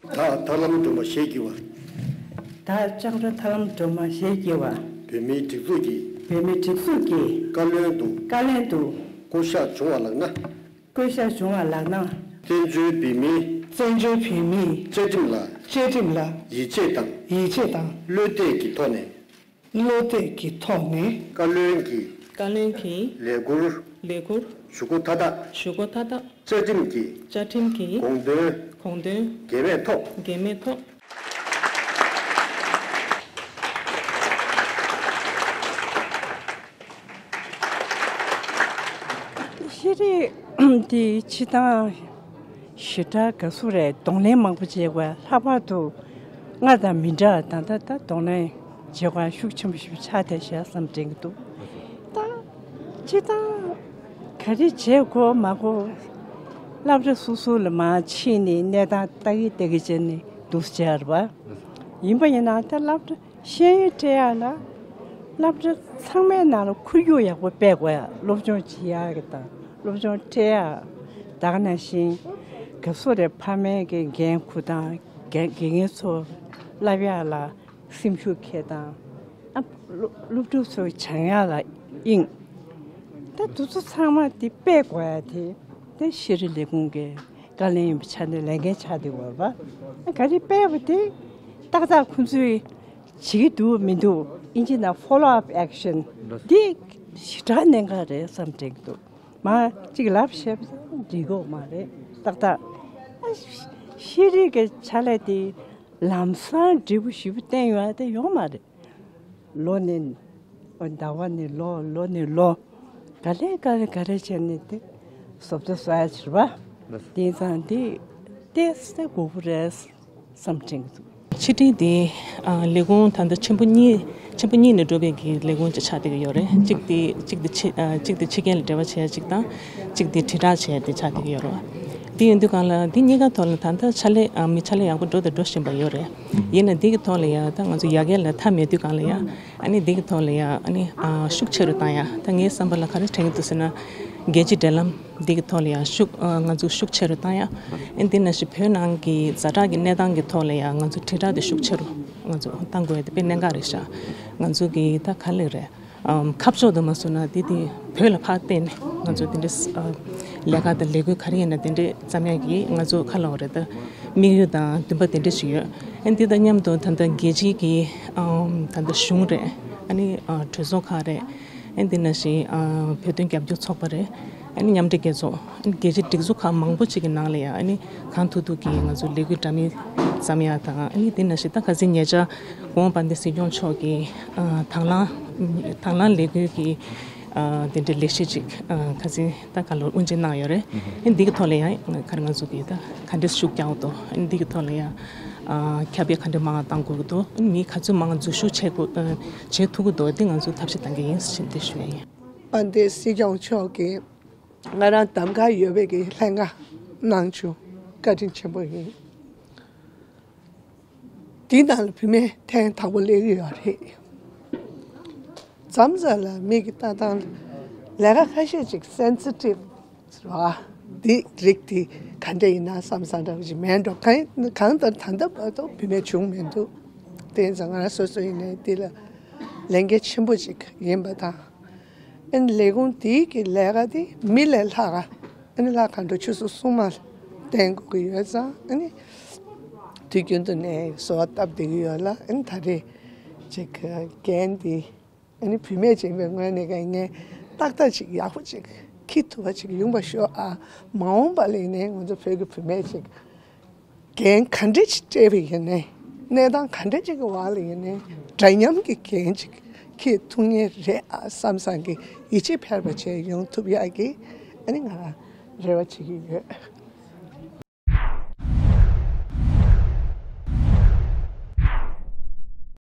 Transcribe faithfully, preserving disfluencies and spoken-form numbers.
བདག་ཐར་ལམ་སྒྲོལ་མ་ཞེས་བགྱི་བ། བདག་ལྕང་ར་ཐར་ལམ་སྒྲོལ་མ་ཞེས་བགྱི་བ། བོད་མིའི་སྒྲིག་འཛུགས་ཀྱི། བོད་མིའི་སྒྲིག་འཛུགས་ཀྱི། བཀའ་བློན་དུ། བཀའ་བློན་དུ། བསྐོ་གཞག་བྱུང་བ་ལགས་ན། བསྐོ་གཞག་བྱུང་བ་ལགས་ན། བཙན་བྱོལ་བོད་མིའི། བཙན་བྱོལ་བོད་མིའི། བཅའ་ཁྲིམས་ལ། བཅའ་ཁྲིམས་ལ། ཡིད་ཆེས་དང་། ཡིད་ཆེས་དང་། བློ་གཏད་ཀྱི་ཐོག་ནས། བློ་གཏད་ཀྱི་ཐོག་ནས། བཀའ་བློན་གྱི། བཀའ་བློན་གྱི། ལས་ཁུར། ལས་ཁུར། ཞུ་སྒོ་མཐའ་དག། ཞུ་སྒོ་མཐའ་དག། བཅའ་ཁྲིམས་ཀྱི། བཅའ་ཁྲིམས་ཀྱི། དགོངས་དོན། དགོངས་དོན། འགལ་མེད་ཐོག། འགལ་མེད་ཐོག། ཤེས་རིག་འདི་སྤྱིར་བཏང་ཞེ་དྲག་ག་ཚོད་རེད། གདོང་ལེན་མང་པོ་བྱེད་དགོས། ལྷག་པར་དུ་སྔར་དང་མི་འདྲ། ད་ལྟ་ད་གདོང་ལེན་བྱེད་དགོས་ཤུགས་ཆེན་པོ་ཞིག་ཆགས་བསྡད་ཤག་བསམ་དྲན་གྱི་འདུག། ད་སྤྱིར་བཏང་ག་རེ་བྱེད་དགོས་མ་དགོས་སློབ་གྲྭ་སོ་སོ་ལ་མར་ཕྱིན་ནས་གནས་སྟངས་ལྟ་གི་ལྟ་གི་བྱས་ནས་འདུག་སེ་བྱས་རེད་པ། ཡིན་པ་ཡིན་ན་ད་སློབ་གྲྭ་ཤེས་ཡོན་སྤྲད་ཡག་ལ་སློབ་གྲྭ་ཚང་མའི་ནང་ལ་ཁོར་ཡུག་ཡག་པོ་སྤེལ་དགོས་ཡ། སློབ་སྦྱོང་བྱེད་ཡག་གི་དང་སློབ་སྦྱོང་སྤྲད་ཡག། ད་ག་ནང་བཞིན་ག་ཚོད་རེད། ཕ་མའི་གི་འགན་འཁུར་དང་། དགེ་དགེ་རྒན་ཚོ་བསླབ་ཡག་ལ་སེམས་ཤུགས་འཁྱེར་དང་། ཨ་སློབ་སློབ་ཕྲུག་ཚོའི་སྦྱང་ཡག་ལ་དབྱིངས། ད་དེ་ཚོ་ཚང་མ་དེ་སྤེལ་དགོས་ཡ་དེ་དེ་ཤེས་རིག་ལས་ཁུངས་ཀྱི་བཀའ་བློན་ཡིན་པའི་ཆ་ནས་ལས་འགན་ཆགས་བསྡད་ཡོད་རེད་པ། ག་རེ་སྤེལ་བ་དེ་ཏག་ཏག་ཁོང་ཚོས་བྱེད་ཀྱི་འདུག་མི་འདུག་ཨིན་ཇི་ནང་follow up action འདི་ཞེ་དྲག་གནད་འགག་རེད་བསམ་དྲན་གྱི་འདུག། མ་གཅིག་ལབ་བཤད་པ་འགྲིག་གི་མ་རེད། ཏག་ཏག་ཨ་ཤེས་རིག་གི་ཕྱག་ལས་དེ་ལམ་སང་འབྲས་བུ་ཞེ་པོ་བསྟན་ཡོད་དེ་ཡོད་མ་རེད། ལོ་ནས་ཟླ་བ་ནས་ལོ། ལོ་ནས་ལོ། ག་ལེ་ག་ལེ་ག་ལེ་བྱས་ནས་དེ་བཟོ་ལྟ་བཟོ་ཡ་ཕྱིར་བ། དེང་སང་འདི་ཏོག་ཙམ་དགོས་ཀྱི་རེད་བསམ་དྲན་གྱི་འདུག། ཕྱི་དྲིལ་དེ་ཨ་ལས་ཁུངས་ད་ལྟ་ཆེན་པོ་གཉིས། ཆེན་པོ་གཉིས་ནས་གྲུབ་པའི་གི་ལས་ཁུངས་ཅིག་ཆགས་བསྡད་ཀྱི་ཡོད་རེད། གཅིག་དེ་གཅིག་དེ་ཕྱི་ཨ་གཅིག་དེ་ཕྱི་རྒྱལ་ལ་འབྲེལ་བ་བྱེད་ཡ་གཅིག་དང་། གཅིག་དེ་དྲིལ་བསྒྲགས་བྱེད་ཡ་དེ་ཆགས་བསྡད་ཀྱི་ཡོད་རེད། དེ་ཡིན་དུས་སྒང་ལ་དེ་གཉིས་ཀ་ཐོག་ལ་ད་ལྟ་ཕྱག་ལས་ཨ་མི་ཕྱག་ལས་ཡག་པོ་འགྲོ་དང་འགྲོ་བཞིན་པ་ཡོད་རེད། ཡིན་ན་འདི་གི་ཐོག་ལ་ཡ་ད་ང་ཚོ་ཡར་རྒྱས་ལ་མཐའ་མེད་དུས་སྒང་ལ་ཡ། ཨ་ནི་འདི་གི་ཐོག་ལ་ཡ་ཨ་ནི་ཨ་ཤུགས་ཆེ་རུ་བཏང་ཡ། ད་ངའི་བསམ་པ་ལ་ག་རེ་དྲན་གྱི་འདུག་ཟེར་ན། རྒྱལ་སྤྱིའི་འབྲེལ་ལམ་འདི་གི་ཐོག་ལ་ཡ་ཤུགས་ཨ་ང་ཚོ་ཤུགས་ཆེ་རུ་བཏང་ཡ། ཨ་ནི་འདི་ནང་བཞིན་བོད་ནང་གི་ཛ་དྲག་གི་གནས་སྟངས་ཀྱི་ཐོག་ལ་ཡ་ང་ཚོ་དྲིལ་བསྒྲགས་དེ་ཤུགས་ཆེ་རུ་ང་ཚོ་བཏང་དགོས་ཡ་དེ་དཔེ་གནད་འགག་རེད་ཤག། ང་ཚོ་གི་ད་ག་ལེ་རེད། ཨམ་ཁ་ཕྱོགས་དུ་མ་སོང་ན་དེ་དེ་བོད་ལ་ཕར་བལྟས་ནས་ང་ཚོ་དེ་འདྲའི་ཨ་ལས་ཀ་དང་ལས་འགུལ་ག་རེ་ཡིན་ན་དེ་འདྲའི་བརྩམ་ཡག་གི་ང་ཚོ་ཁ་ལོ་རེད། ད་དམིགས་ཡུལ་དང་འདུན་པ་དེ་འདྲ་ཞིག་ཡོད། ཨ་འདི་དང་མཉམ་དུ་ད་ལྟ་རྒྱལ་སྤྱིའི་གི་ཨམ་ད་ལྟ་གཞུང་རེད། ཨ་ནི་ཨ་གྲོས་ཚོགས་ཁག་རེད། ཨ་འདི་ནང་བཞིན་ཨ་བོད་དོན་རྒྱབ་སྐྱོར་ཚོགས་པ་རེད། ཨ་ནི་མཉམ་འབྲེལ་རྒྱལ་ཚོགས། ཨ་ནི་རྒྱལ་སྤྱིའི་སྒྲིག་འཛུགས་ཁག་མང་པོ་ཅིག་གི་ནང་ལ་ཡང་ཨ་ནི་གང་ཐུབ་ཐུབ་ཀྱིས་ང་ཚོ་ལས་འགུལ་འདྲ་མིན་བརྩམ་ཡག་དང་། ཨ་ནི་དེ་ནང་བཞིན་ད་ཁ་སང་ཉེ་ཆར་གོང་དཔལ་ལྡན་སྲིད་སྐྱོང་མཆོག་གིས་ཨ་དང་བླངས་དང་བླངས་ལས་འགུལ་གྱི་ཨ་དེ་འདྲའི་ལས་གཞི་ཅིག་ཨ་ཁ་སང་ད་ག་ལོར་དབུ་འབྱེད་གནང་ཡོད་རེད། ཨ་ནི་འདི་གི་ཐོག་ལ་ཡང་ཁ་ར་ང་ཚོ་གིས་ད་ག་འདྲས་ཤུགས་རྒྱག་དགོས་འདུག། ཨ་ནི་འདི་གི་ཐོག་ལ་ཡང་ཨ་ཁྱབ་སྤེལ་ག་འདྲས་མང་བ་གཏང་དགོས་ཀྱི་འདུག། ཨ་ནི་མི་ག་ཚོད་མང་འཛུལ་ཞུགས་བྱེད་དགོས་ཨ་བྱེད་ཐུབ་ཀྱི་འདུག། འདི་ང་ཚོ་ཐབས་ཤེས་གཏང་གི་ཡིན་ཟེར་འདི་ཞུ་ཡ་ཡིན། དཔལ་ལྡན་སྲིད་སྐྱོང་མཆོག་གིས་ང་རང་གདམ་ག་ཡོད་པའི་གི་ལྷན་ཁང་གནང་བྱུང་། བཀའ་དྲིན་ཆེན་པོ་ཡིན། འདི་ནང་ལ་བུད་མེད་ཐེངས་དང་པོ་སླེབས་ཀྱི་ཡོད་རེད། མཚམས་མཚམས་ལ་མི་གི་ལྟ་སྟངས་ལས་ཀ་ཁ་ཤས་ཅིག་སེན་སི་ཊིབ་ཟེར་བ་འདི་རིགས་དེ་ག་འདྲ་ཡིན་ན་བསམ་བསམ་འདྲ་བོ་ཅིག་མེད་འགྲོ། གང་གང་ལྟར་ད་ལྟ་བར་དུ་བུད་མེད་བྱུང་མི་འདུག། དེ་ཡིན་ཙང་ང་རང་སོ་སོ་ཡིན་ནའི་འདི་ལ་ལས་འགན་ཆེན་པོ་ཅིག་ཡིན་པ་དང་། ཨ་ནི་ལས་ཁུངས་དེའི་གི་ལས་ཀ་དེ་མི་ལས་ལྷག་ག་ཨ་ནི་ལྷ་མཁའ་འགྲོ་ཆོས་སྲུང་སྲུང་མ་བསྟེན་དགོས་ཀྱི་ཡོད་ཙང་། ཨ་ནི་དུས་རྒྱུན་དུ་ནས་གསོལ་བ་བཏབ་བསྡད་ཀྱི་ཡོད་ལ། ཨ་ནི་ད་རེས་ཅིག་འགན་འདི་ཨ་ནི་བུད་མེད་ཅིག་ཡིན་པའི་ངོས་ནས་ཀྱང་ངས་ཏག་ཏག་ཅིག་ཡག་པོ་ཅིག་འཁྱེར་ཐུབ་པ་ཅིག་ཡོང་བ་ཤོག་ཨ། མ་འོངས་པ་ལ་ཡིན་ནའི་ང་ཚོ་བོད་ཀྱི་བུད་མེད་ཅིག་འགན་ག་འདྲ་ཅིག་སྤྲད་པ་ཡིན་ནའི། གནས་སྟངས་ག་འདྲ་ཅིག་གི་འོག་ལ་ཡིན་ནའི། འདྲ་མཉམ་གྱི་འགན་ཅིག་འཁྱེར་ཐུབ་ངེས་རེད་ཨ་བསམ་བསམ་གྱི་ཡིད་ཆེས་འཕེར་བ་བྱས་ཡོང་ཐུབ་ཡག་གི་ཨ་ནི་ང་རང་རེ་བ་བྱེད་ཀྱི་ཡོད།